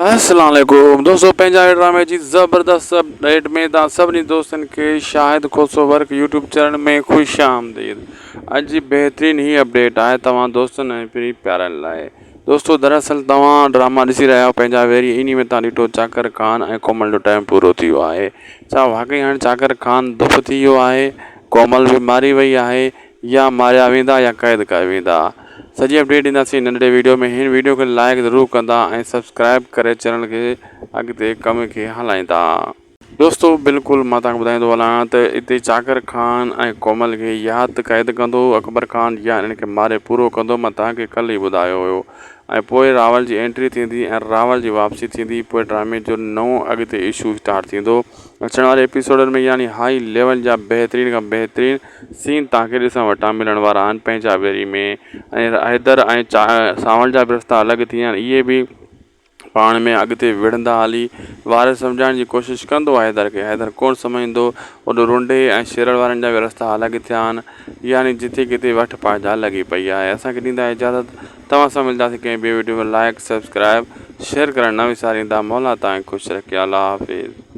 السلام عليڪم دوستو پنهنجا ڊرامي جي زبردست اپڊيٽ ۾ توهان سڀني دوستن کي Shahid Khoso work YouTube channel ۾ خوش آمديد اڄ جي بهترين هي اپڊيٽ آهي توهان دوستن ۽ پرين پيارن لاء دوستو دراصل توهان ڊراما ڏسي رهيا آهيو پنهنجا ويري انهي ۾ توهان ڏٺو چاڪر خان ۽ ڪومل جو ٽائيم پورو ٿي ويو آهي ڇا واقعي هاڻي چاڪر خان دف ٿي ويو آهي ڪومل به ماري وئي آهي يا ماريا ويندا يا قيد ڪيا ويندا سڄي اپڊيٽ ڏينداسين ننڍڙي ويڊيو ۾ هن ويڊيو کي لائڪ ضرور ڪندا ۽ سبسڪرائب ڪري چينل کي اڳتي ڪم کي هلائيندا. دوستو بلڪل مان توهان کي ٻڌائيندو هلان ته اتي چاڪر خان ۽ ڪومل کي يا ته قيد ڪندو اڪبر خان يا انهن کي ماري پورو ڪندو مان توهان کي ڪلهه ئي ٻڌايو هيو ۽ پوء راول جي انٽري ٿيندي ۽ راول جي واپسي ٿيندي پوء ڊرامي جو نئون اڳتي اشو اسٽارٽ ٿيندو اچڻ واري ايپيسوڊن ۾ يعني هائي ليول جا بهترين کان بهترين سين توهان کي ڏسڻ وٽان ملڻ وارا آهن پنهنجا ويري ۾ ۽ حيدر ۽ سانول جا به رستا الڳ ٿي ويا آهن اهي به پاڻ ۾ اڳتي وڙهندا هلي وارث سمجهائڻ جي ڪوشش ڪندو حيدر کي حيدر ڪونه سمجهندو اوڏو رنڊي ۽ شيرل وارن جا به رستا الڳ ٿيا آهن يعني جتي ڪٿي وٺ پاجا لڳي پئي آهي اسان کي ڏيندا اجازت توهان سان ملنداسين ڪنهن ٻي وڊيو ۾ لائڪ سبسڪرائب شيئر ڪرڻ نه وساريندا مولا توهان کي خوش رکي الله حافظ.